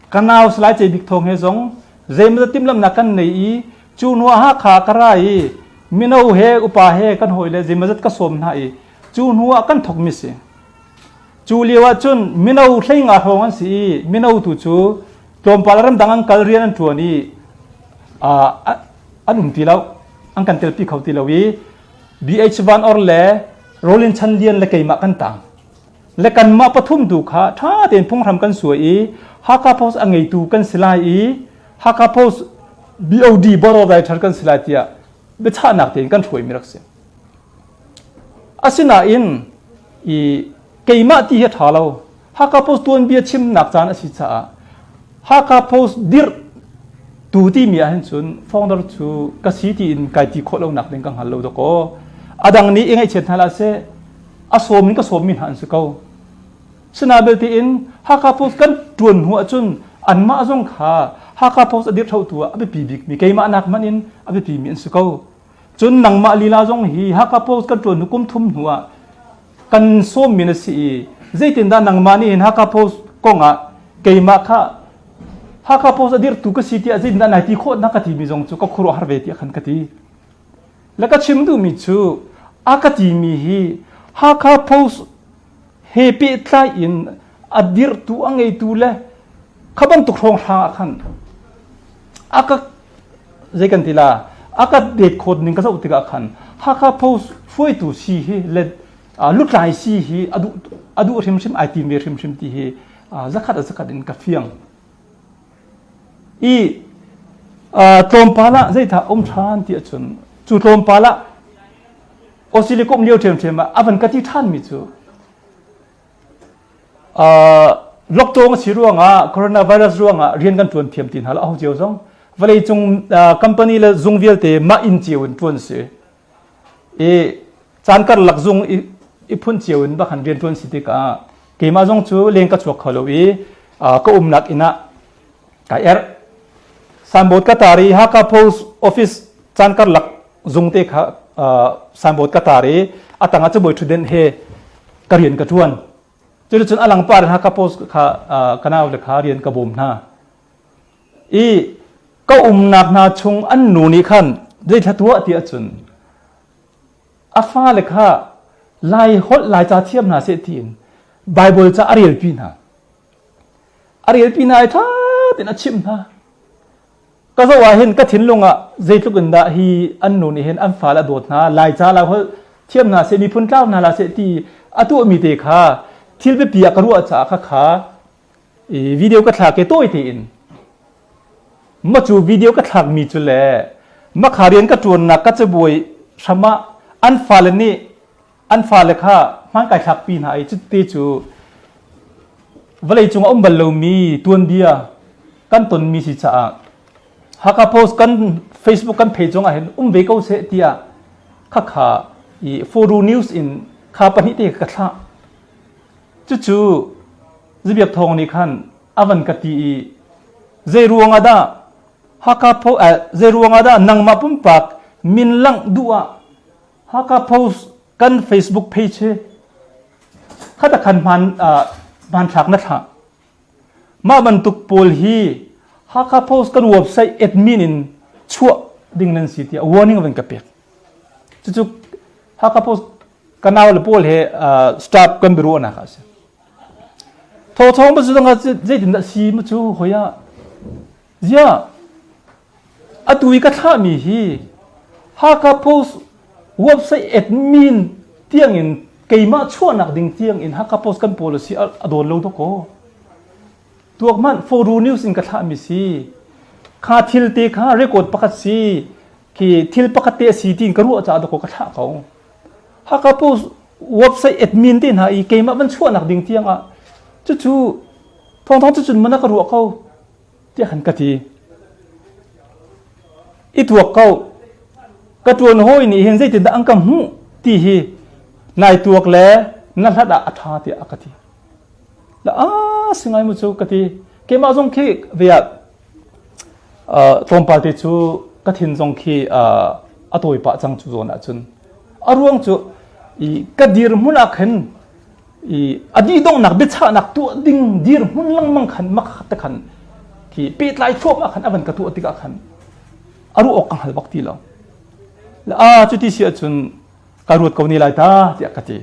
ka nau Salai Cei Bik Thawng he zong zeimawzat timhlamhnak kan nei i cu hnu ah Hakha ka ra i mino he upa he kan hawile zeimawzat ka sawm hna i cu hnu ah kan thawkmi si. Cu lio ah cun mino 15 hrawng an si i mino tu cu tlawmpal ramdang an kal rian an ṭuan i an um ti lo an kan telpi kho ti lo i BH Van Or le Rolin Chan Lian le keimah kan tang le kanmah pathum tu kha ṭha tein phunghram kan suai i Hakha Post a ngeitu kan si lai i Hakha Post BOD Board of Director kan si lai tiah biachahnak tein kan hruaimi rak si. Asinain i keimah ti hi a ṭha lo. Hakha Post tuanbia chimnak caan a si caah Hakha Post dirh tu timi ahhin cun founder cu ka si tiin kai ti khawh lonak ding ka hngal lo dakaw. A dang nih i ngaihchiat hna hlah seh a sawm in ka sawmmi hna an si ko. Sina belte in Hakha Post kan ṭuan hnu ahcun anmah zong kha Hakha Post a dirhṭhotu ah a biapi bikmi keimah nak hmanh in a biapimi an si ko. Cun nangmah lila zong hi Hakha Post kan ṭuan hnu kum thum hnu ah kan sawmmi na si i zeitindah nangmah nih hin Hakha Post kongah keimah kha Hakha Post a dirhtu ka si tiah zeitindah nai ti khawh na ka timi zong cu ka khuaruahhar ve tiah khan ka ti. Le ka chim duhmi cu a ka timi hi Hakha Post he pehtlai in a dirhtu a ngeitu le kha bantuk hrawnghrang ah khan a ka zei kan ti la a ka det khawt ning ka zoh tikah khan Hakha Post hruaitu si hi le lutlai si hi a duh a duh hrimhrim ai tim ve hrimhrim ti hi zakhat a zakhat in ka fiang i tlawmpal ah zeitha um ṭhan ti ahcun cu tlawmpal ah Australia ka um lio ṭhiamṭhiam ah a van ka ti ṭhanmi cu Lockdown a si ruangah coronavirus ruangah rian kan ṭuan thiam ti hna lo aho cio zong vawleicung company le zung vialte mah inn cio in ṭuan si i caan karlak zung i phun cio in bakhan rian ṭuan si tikah keimah zong cu leng ka chuak kho lo i ka umnak inn ah kai erh signboard ka tar i Hakha Post Office caan karlak zung te kha signboard ka tar i a tangah cabuai ṭhutdenh he ka rian ka ṭuan. Cuticun a langpar in Hakha Post kha ka nau le kha rian ka bawm hna. I ka umnak hna chung an nu nih khan zeithla tuah ti ahcun a fale kha Lai holh Laica thiam hna seh tiin Bible ca a relpi hna. A relpi hna i ṭha tein a chimh hna. Ka zoh ah hin ka thinlung ah zeitluk in dah hi an nu nih hin an fale a dawt hna, Laica Laiholh thiam hna seh, miphun tlau hna hlah seh ti a tuahmi te kha thil biapi ah ka ruah caah khakha i video ka thlak i tawi tein ma cu video ka thlakmi cu le makha rian ka ṭuannak ka cabuai hram ah an fale nih an fale kha hmaan kai thlakpi hna i cuti cu vawleicung a um bal lomi tuanbia kan tonmi si caah Hakha Post kan Facebook kan page zong ah hin um ve ko seh tiah khakha i Foru News in kha pahnih te ka thlah. Cucu Zibiak Thawng nih khan a van ka ti i zei ruang ah dah Hakha Post eh, zei ruang ah dah nangmah pumpak min langh duh ah Hakha Post kan Facebook page hi khata khan hman hmanthlak na thlah. Mah bantuk pawl hi Hakha Post kan website admin in chuah ding nan si tiah warning van ka pek. Cucu Hakha Post ka nau le pawl he staff kan biaruahnak ah a si. Thawthawng ba cu dang ah zeitindah si ma cu hoi ah ziah Atu i ka thlahmi hi Hakha Post website admin tiangin keimah chuahnak ding tiangin Hakha Post kan policy a dawn lo dawkaw. Tuak hmanh Foru News in ka thlahmi si. Kha thil te kha record pakhat si. Khi thil pakhat te a si tiin ka ruah caah dawkaw ka thlah ko. Hakha Post website admin te hna i keimah van chuahnak ding tiangah cucu thawngthawng cucun mana ka ruah ko. tiah khan ka ti. I tuak ko. Ka ṭuan hawi nih hin zeitindah an ka hmuh ti hi nai tuak le na hlat ah a ṭha tiah a ka ti. La a si ngai mu cu ka ti. Keimah zong khi ve ah tlawmpal te cu ka thin zong khi a tawi pah cang cu zawn ahcun. A ruang cu i ka dirhmun ah khin i a dihdonghnak biachahnak tuah ding dirhmun lengmang khan makhat te khan khi pehtlai thluahmah khan a van ka tuah tikah khan a ruah awk ka hngal bak ti lo. A cuti si ahcun ka ruat ko ne lai ta tiah ka ti.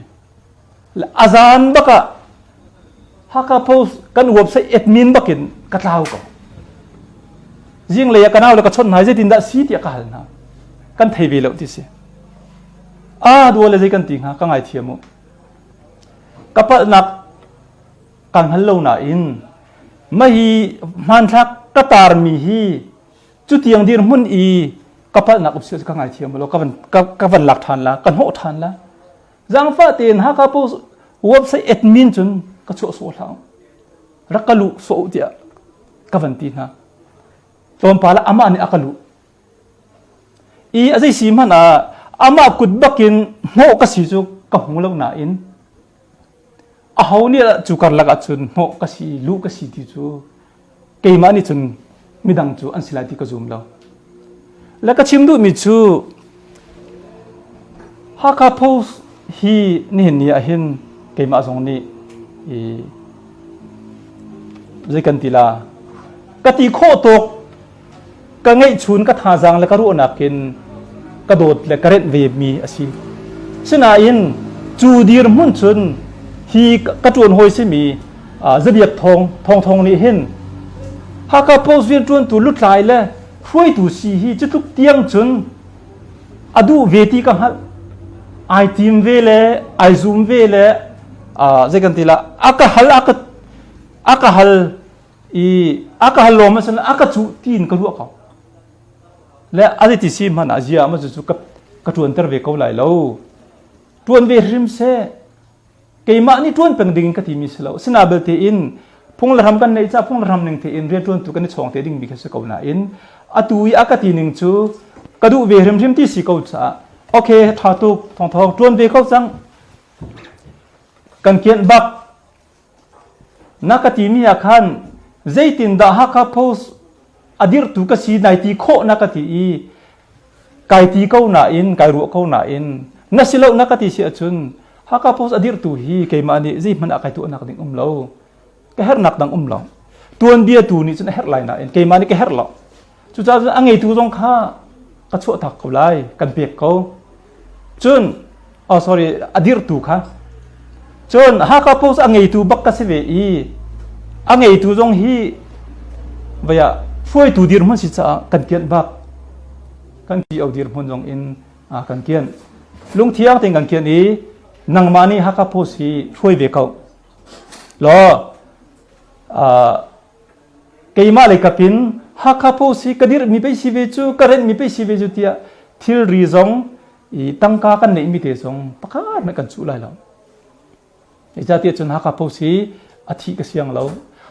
A zan bak ah Hakha Post kan website admin bakin ka tlau ko. Zinglei ah ka nau le ka chawnh hna zeitin dah si tiah ka hal hna. Kan thei ve lo ti si. A dua le zei kan ti hnga ka ngaithiam u. Ka palhnak ka hngal lo nain mah hi hmanthlak ka tarmi hi cutiang dirhmun i ka palhnak um si ka ngaithiam law ka van ka van lak ṭhan la ka hnawh ṭhan la zaangfah tein Hakha Post website admin cun ka chuah sawh hlah rak ka luh sawh tiah ka van ti hna tlawmpal ah amah nih a ka luh I a zei si hmanh ah amah kut bakin hnawh ka si cu ka hmu lo nain aho nih cu karlak ah cun hnawh ka si luh ka si ti cu keimah nih cun midang cu an si lai ti ka zum lo. Le ka chim duhmi cu Hakha Post hi nihin ni ah hin keimah zong nih i zei kan ti la ka ti khawh tuk ka ngeihchun ka thazaang le ka ruahnak in ka dawt le ka renh ve mi a si. Sinain cu dirhmun cun hi ka ṭuan hawi simi Zabiak Thawng Thawng Thawng nih hin Hakha Post rianṭuantu lutlai le hruaitu si hi cutluk tiang cun a duh ve ti ka hngalh. Ai tim ve le ai zum ve le zei kan ti la a ka hal a ka a ka hal i a ka hal lawm a a ka cuh tiin ka ruah ko le a ti si hmanh ah zia ma cu ka ka ṭuanter ve ko lai lo ṭuan ve hrim seh keimah nih ṭuan peng ding in ka timi si lo sina belte in phung le hram kan neih ca phung le hram ning tein rian ṭuantu kan i chawng te ding mi kha si ko nain atu i a ka ti ning cu ka duh ve hrimhrim ti si ko caah okay ṭha tuk thong thong ṭuan ve ko cang kan kianh bak Na ka timi ah khan zeitindah Hakha Post a dirhtu ka si nai ti khawh na ka ti i kai ti ko nain kai ruah ko nain na si lo na ka ti si ahcun Hakha Post a dirhtu hi keimah nih zeihmanh ah kai tuahnak ding um lo ka herhnak dang um lo tuanbia tu nih cun a herh lai nain keimah nih ka herh lo Cucaah cun a ngeitu zong kha ka chuahtak ko lai, kan pek ko. Cun, oh sorry, a dirhtu kha. Cun Hakha Post a ngeitu bak ka si ve i a ngeitu zong hi vaya. Hruaitu dirhmun si caah kan kianh bak. Kan ti o dirhmun zong in kan kianh. Lungthiang tein kan kianh i nangmah nih Hakha Post hi hruai ve ko. Law keimah lei kap in Hakha Post hi ka dirhmi pei si ve cu, ka renhmi pei si ve cu tiah thilri zong i tangka kan neihmi te zong pakhat hmanh kan cuh lai lo. Zeicahtiah cun Hakha Post hi a thih ka siang lo.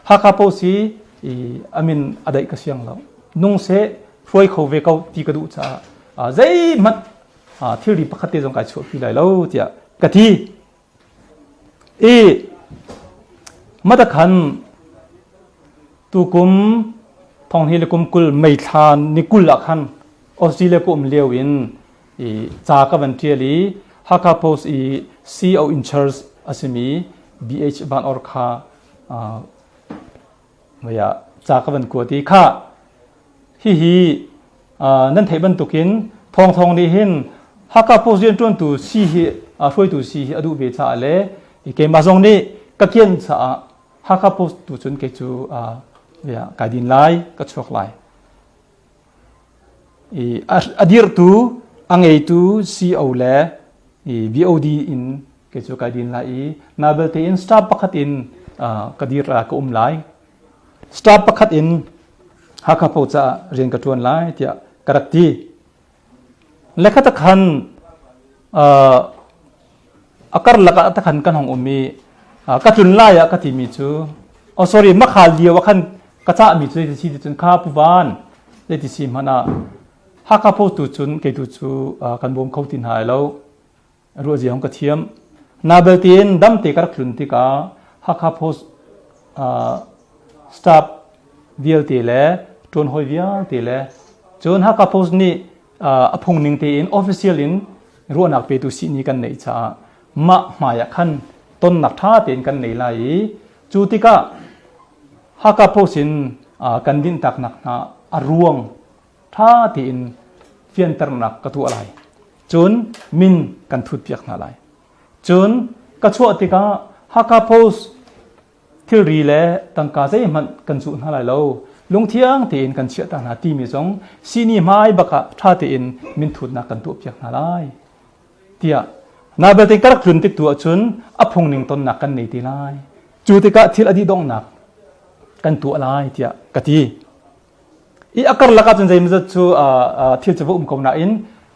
Hakha Post hi i a min a daih ka siang lo. Nung seh hruai kho ve ko ti ka duh caah zeihmanh thilri pakhat te zong kai chuahpi lai lo tiah ka ti. I matakhan tukum thong hi le kum 20 May thla ni 20 ah khan Australia ka um lio in i ca ka van ṭial i Hakha Post i CEO in charge a simi BH Van Or kha maya ca ka van kuat i kha hihi nan theih bantukin Thawng Thawng nih hin Hakha Post rianṭuantu si hi hruaitu si hi a duh ve caah le keimah zong nih ka kian caah Hakha Post tu cun kei cu kai din lai ka chuak lai I a dirhtu a ngeitu CO le BOD in kei cu kai din lai i na belte in staff pakhat in ka dir ka um lai. Staff pakhat in Hakha Post caah rian ka ṭuan lai tiah ka rak ti. Le kha takhan a karlak ah takhan kan hong um i ka tlun lai ah ka timi cu oh sorry makhal lio ah khan ka cahmi cu zeiti si ti cun kha puvan zeiti si hmanh ah Hakha Post tu cun kei tu cu kan bawm kho ti hna lai lo ruahzia hong ka thiam na belte in damte ka rak tlun tikah Hakha Post staff vialte le ṭuanhawi vialte le cun Hakha Post nih a phungning tein official in ruahnak petu sihni kan neih caah mah hmai ah khan tonnak ṭha tein kan nei lai i cu tikah Hakha Post in kan dinhtaknak hna a ruang ṭha tein fianternak ka tuah lai. Cun min kan thutpiak hna lai. Cun ka chuah tikah Hakha Post thilri le tangka zeihmanh kan cuh hna lai lo. Lungthiang tein kan chiah ta hna timi zong sihni hmai bak ah ṭha tein minthutnak kan tuahpiak hna lai. Tiah na belte ka rak tlun tik tu ahcun a phungning tonnak kan nei te lai. Cu tikah thil a dih donghnak kan tuah lai tiah ka ti. I a karlak ahcun zeimawzat cu thil cu va um ko nain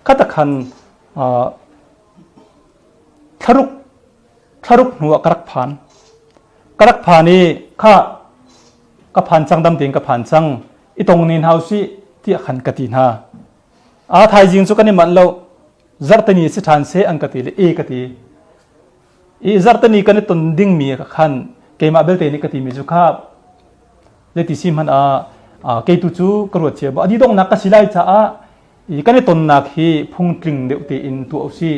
khatakhan thlaruk thlaruk hnu ah ka rak phan. Ka rak phan i kha ka phan cang dam tein ka phan cang i tong ni hna usih tiah khan ka ti hna. A thaizing cu kan i manh lo zarhteni si ṭhan seh an ka ti le e ka ti. I zarhteni kan i ton dingmi khan keimah belte nih ka timi cu kha zeiti si hmanh ah kei tu cu ka ruat cia a dih donghnak ka si lai caah i kan i tonnak hi phungtling deuh tein tuah usih.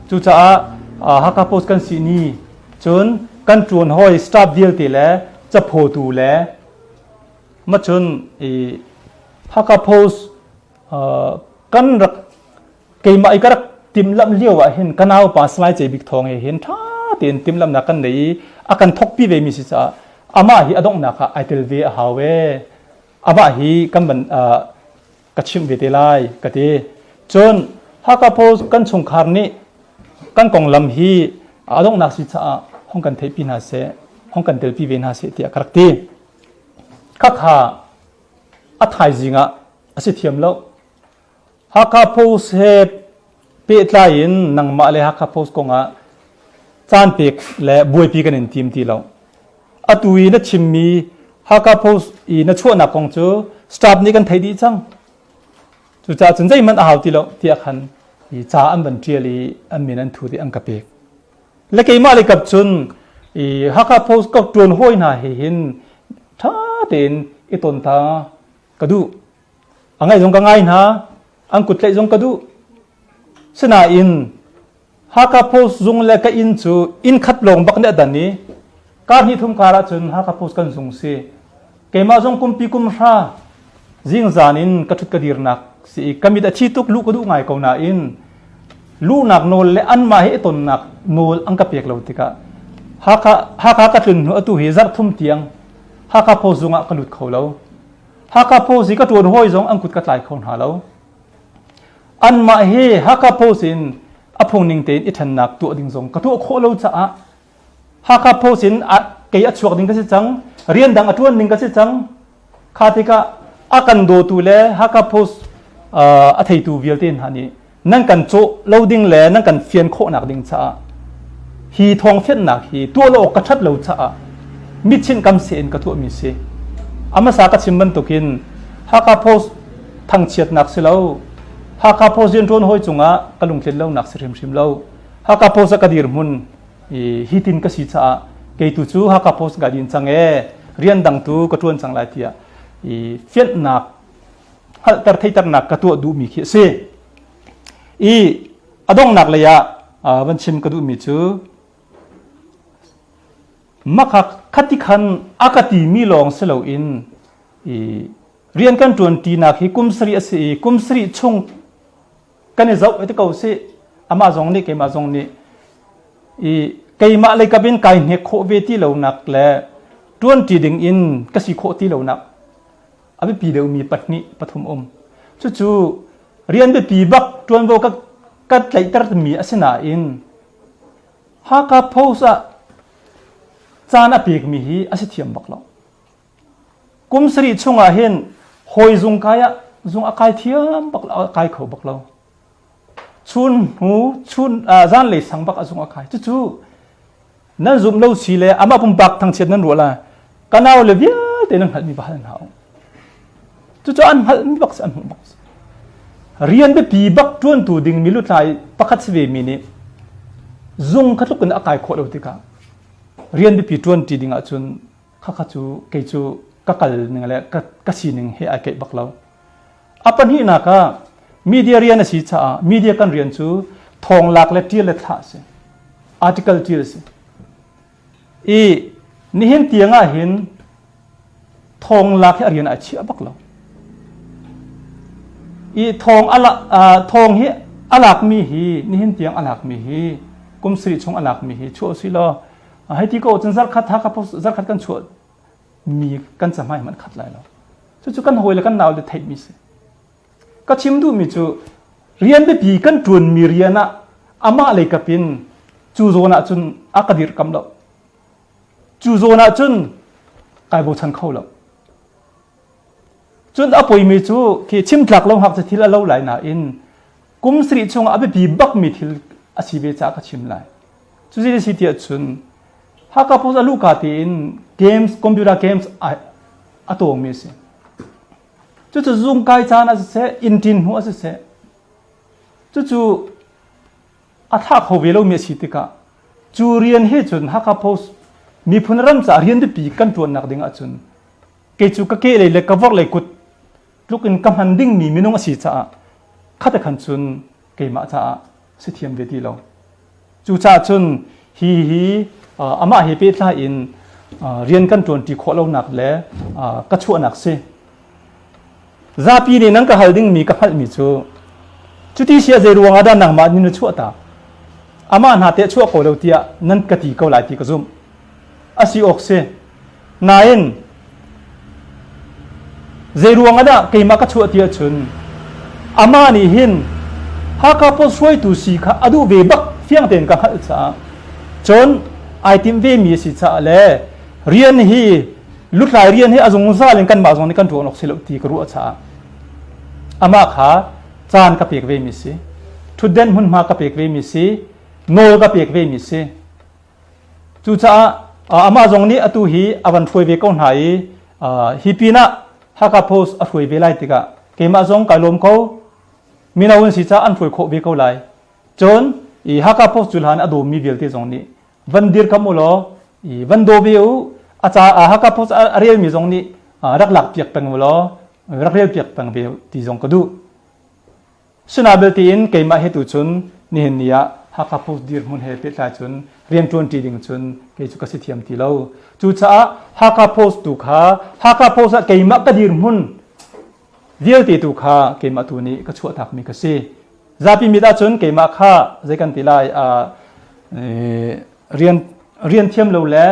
Cucaah Hakha Post kan si ni cun kan ṭuan hawi staff vialte le caphawtu le macun i Hakha Post kan rak keimah i ka rak timhlamh lio ah hin ka naupa Salai Cei Bik Thawng he hin ṭha tein timhlamhnak kan nei i a kan thawkpi ve mi si caah amah hi a donghnak ah ai tel ve a hau ee. Amah hi kan van ka chimh ve te lai ka ti. Cun Hakha Post kan chungkhar nih kan konglam hi a donghnak si caah hong kan theihpi hna seh, hong kan telpi ve hna seh tiah ka rak ti. Khakha a thaizing ah a si thiam lo. Hakha Post he pehtlai in nangmah le Hakha Post kongah caan pek le buaipi kan in tim ti lo. Atu i na chimmi Hakha Post i na chuahnak kong cu staff nih kan theih dih cang. Cucaah cun zeihmanh a hau ti lo tiah khan i ca an van ṭial i an min an thut i an ka pek. Le keimah le kap cun i Hakha Post ka ṭuan hawi hna he hin ṭha tein i ton ta ka duh. A ngaih zong ka ngai hna, an kut tlaih zong ka duh. Sinain Hakha Post zung le ka inn cu inn khat lawng bak nih a dan i kar hnih thum kar ahcun Hakha Post kan zung si. Keimah zong kumpi kum hra zingzan in ka ṭhut ka dirnak si i ka mit a thi tuk luh ka duh ngai ko nain luhnak nawl le anmah he i tonnak nawl an ka pek lo tikah Hakha Hakha ka tlun hnu atu hi zarh thum tiang Hakha Post zung ah ka lut kho lo. Hakha Post i ka ṭuan hawi zong an kut ka tlai kho hna lo. Anmah hi Hakha Post in a phungning tein i ṭhennak tuah ding zong ka tuah khawh lo caah Hakha Post in kei a chuak ding ka si cang, rian dang a ṭuan ding ka si cang. Kha tikah a kan dawtu le Hakha Post a theitu vialte hna nih nan kan cawh lo ding le nan kan fian khawhnak ding caah hi thawngfianhnak hi tuah lo awk ka ṭhat lo caah mitchinh kam se in ka tuahmi si. A hmasa ka chim bantukin Hakha Post thangchiatnak si lo, Hakha Post rianṭuan hawi cungah ka lungtlin lonak si hrimhrim lo. Hakha Post ah ka dirhmun hi tin ka si caah kei tu cu Hakha Post ka din cang ee, rian dang tu ka ṭuan cang lai tiah i fianhnak hngalhter theiternak ka tuah duhmi khi a si. I a donghnak lei ah van chim ka duhmi cu makha khati khan a ka timi lawng si loin i rian kan ṭuan ṭinak hi kum sarih a si i kum sarih chung kan i zoh ti ko si amah zong nih keimah zong nih i keimah lei kap in kai hnek khawh ve ti lonak le ṭuan ṭi ding in ka si khawh ti lonak a biapi deuhmi pahnih pathum um. Cucu rian biapi bak ṭuanvo ka, ka tlaihtermi a si nain Hakha Post ah caan a pekmi hi a si thiam bak lo. Kum sarih chungah hin hawi zung kai ah zung a kai thiam bak lo, a kai kho bak lo. Chun hnu chun zanlei sang bak a zung a kai. Cucu nan zumh lo si le amah pumpak thangchiat nan ruah la ka nau le vialte nan hngalhmi va hal hna u. Cucu an hngalhmi bak si an hmuh bak si. Rian biapi bak ṭuantu ding mi lutlai pakhat si ve mi nih zung kha tluk in a kai khawh lo tikah rian biapi ṭuan ṭi ding ahcun khakha cu kei cu ka kal ning le ka, ka sining he ai keih bak lo. A pahnihnak ah media rian a si caah media kan rian cu thawng lak le ṭial le thlah a si. Article ṭial a si. I nihin tiang ah hin thawng lak hi a rian ai chiah bak lo. I thawng ala thawng hi a lakmi hi nihin tiang a lakmi hi kum sarih chung a lakmi hi chuah si law hei ti ko cun zarkhat ha ka zarkhat kan chuah mi kan cahmai hmanh khat lai lo. Cucu kan hawi le kan nau le theihmi si. Ka chim duhmi cu rian biapi kan ṭuanmi rian ah amah lei kap in cu zawn ah cun a ka dirhkam lo. Cu zawn ah cun kai bochan kho lo. Cun a poimi cu khi chim tlak lo ngakchia thil a lo lai nain kum sarih chung a biapi bakmi thil a si ve caah ka chim lai. Cuzi a si tiah cun Hakha Post a luhka tein games, computer games a, a tawngmi a si. Cucu zung kai caan ah siseh, inn ṭin hnu ah siseh, cucu a thlah kho ve lomi a si tikah cu rian he cun Hakha Post miphun ram caah rian biapi kan ṭuannak ding ahcun kei cu ka kehlei le ka vorhlei kut tluk in ka hman dingmi minung a si caah khate khan cun keimah caah si thiam ve ti lo. Cucaah cun hi hi amah he pehtlai in rian kan ṭuanṭi khawh lonak le ka chuahnak si. Zapi nih nan ka hal dingmi ka hngalhmi cu cuti si ah zei ruangah dah nangmah nih na chuah tak? Amah hna teh chuah ko lo tiah nan ka ti ko lai ti ka zumh. A si awk si. Nain zei ruang ah dah keimah ka chuah ti ahcun amah nih hin Hakha Post hruaitu si kha a duh ve bak fiang tein ka hngalh caah cun ai timh ve mi a si caah le rian hi lutlai rian hi a zungzal in kanmah zong nih kan ṭuan awk si lo ti ka ruah caah amah kha caan ka pek ve mi si ṭhutden hmunhma ka pek ve mi si nawl ka pek ve mi si Cucaah amah zong nih atu hi a van hruai ve ko hna i hi pinah Hakha Post a hruai ve lai tikah keimah zong kai lawm ko. Mino an si caah an hruai khawh ve ko lai. Cun i Hakha Post cu hlan a dawmi vialte zong nih van dirkam u law i van daw ve u. A ca Hakha Post a relmi zong nih rak lak piak peng u law rak rel piak peng ve ti zong ka duh. Sinain belte in keimah he tu cun nihin ni ah Hakha Post dirhmun he pehtlai cun rianṭuan ṭi ding cun kei cu ka si thiam ti lo. Cucaah Hakha Post tu kha Hakha Post ah keimah ka dirhmun vialte tu kha keimah tu nih ka chuahtakmi ka si. Zapi mit ahcun keimah kha zei kan ti lai rian rian thiam lo le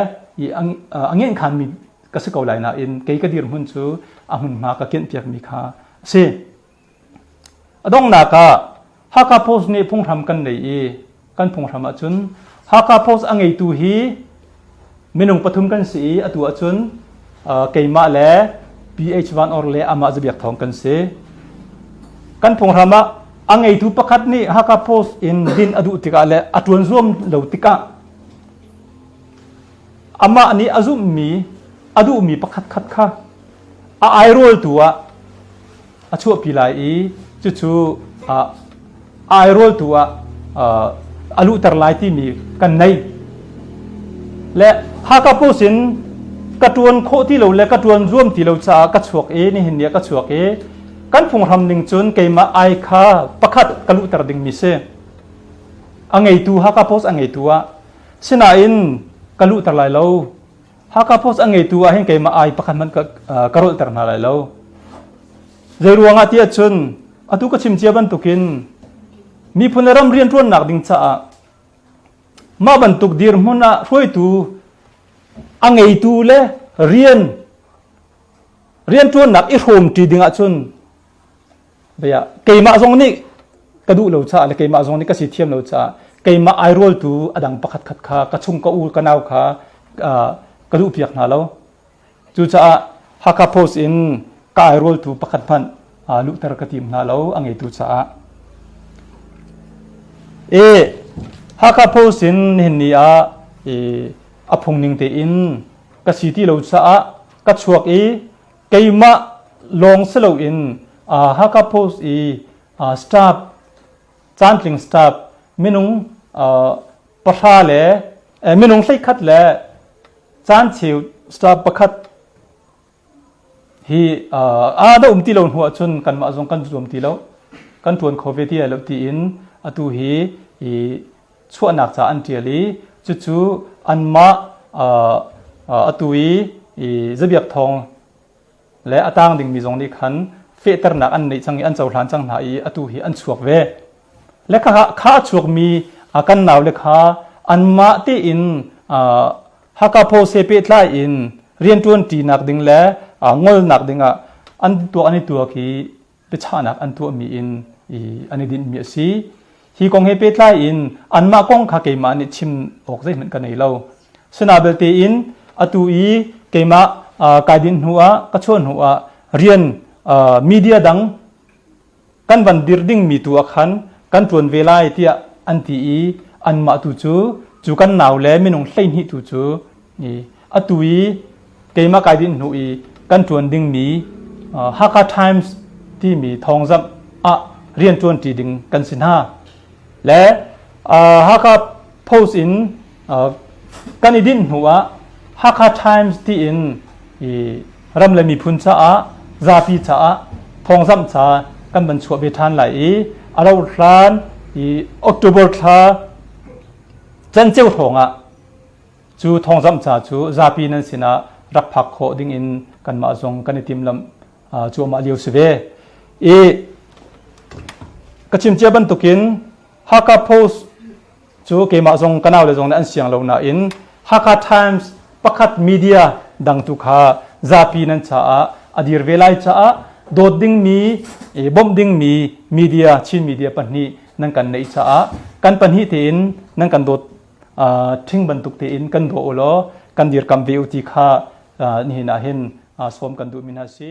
a ngenkhanmi ka si ko lai nain kei ka dirhmun cu a hmunhma ka kianhpiakmi kha a si. A donghnak ah Hakha Post nih phunghram kan nei i kan phunghram ahcun Hakha Post a ngeitu hi minung pathum kan si i atu ahcun keimah le PH Van Or le amah Zabiak Thawng kan si. Kan phunghram ah a ngeitu pakhat nih Hakha Post in din a duh tikah le a ṭuan zuam lo tikah amah nih a zumhmi a duhmi pakhat khat kha a airawltu ah a chuahpi lai i cucu a airawltu ah a luhter lai timi kan nei. Le Hakha Post in ka ṭuan khawh ti lo le ka ṭuan zuam ti lo caah ka chuak i nihin ni ah ka chuak i kan phunghram ning cun keimah ai kha pakhat ka luhter dingmi si. A ngeitu Hakha Post a ngeitu ah sinain ka luhter lai lo. Hakha Post a ngeitu ah hin keimah ai pakhat hmanh ka, ka rolhter hna lai lo. Zei ruangah ti ahcun atu ka chim cia bantukin miphun le ram rianṭuannak ding caah mah bantuk dirhmun ah hruaitu a ngeitu le rian rianṭuannak i hrawmṭi ding ahcun Bia keimah zong nih ka duh lo caah le keimah zong nih ka si thiam lo caah keimah airawltu a dang pakhat khat kha ka chung ka u ka nau kha ka duh piak hna lo. Cucaah Hakha Post in ka airawltu pakhat hmanh luhter ka tim hna lo a ngeitu caah. E Hakha Post in nihin ni ah a phung ning tein ka si ti lo caah ka chuak i keimah lawng si loin Hakha Post i staff caantling staff minung pahra le minung 11 le caancheu staff pakhat hi aa da um ti lo hnu ahcun kanmah zong kan zuam ti lo kan ṭuan kho ve ti lai lo tiin atu hi i chuahnak ca an ṭial i cucu anmah atu i Zabiak Thawng le a tang dingmi zong nih khan fehternak an neih cang i an cohlan cang hna i atu hi an chuak ve. Le kha kha a chuakmi kan nau le kha anmah tein Hakha Phose pehtlai in rianṭuan ṭinak ding le ngolnak dingah an tuak an i tuak i biachahnak an tuahmi in i an i dinhmi a si. Hi kong he pehtlai in anmah kong kha keimah nih chim awk zeihmanh ka nei lo. Sina belte in atu i keimah kai dinh hnu ah ka chuah hnu ah rian media dang kan van dir dingmi tu ah khan kan ṭuan ve lai tiah an ti i anmah tu cu cu kan nau le minung 12 tu cu atu i keimah kai dinh hnu i kan ṭuan dingmi Hakha Times timi thawngzamh ah rian ṭuanṭi ding kan si hna. Le Hakha Post in kan i dinh hnu ah Hakha Times tiin i ram le miphun caah zapi caah thawngzamh ca kan van chuah ve ṭhan lai i a rauh hlan i October thla canceu hrawng ah Cu thawngzamh ca cu zapi nan sinah rak phak khawh dingin kanmah zong kan i timhlamh cuahmah lio si ve. I ka chim cia bantukin Hakha Post cu keimah zong ka naule zong nih an siang lo nain Hakha Times pakhat media dang tu kha zapi nan caah a dir ve lai caah dawt dingmi bawmh dingmi media Chin media pahnih nan kan neih caah kan pahnih tein nan kan dawt ṭhing bantuk tein kan daw u law kan dirkam ve u ti kha nihin ah hin sawm kan duhmi hna si.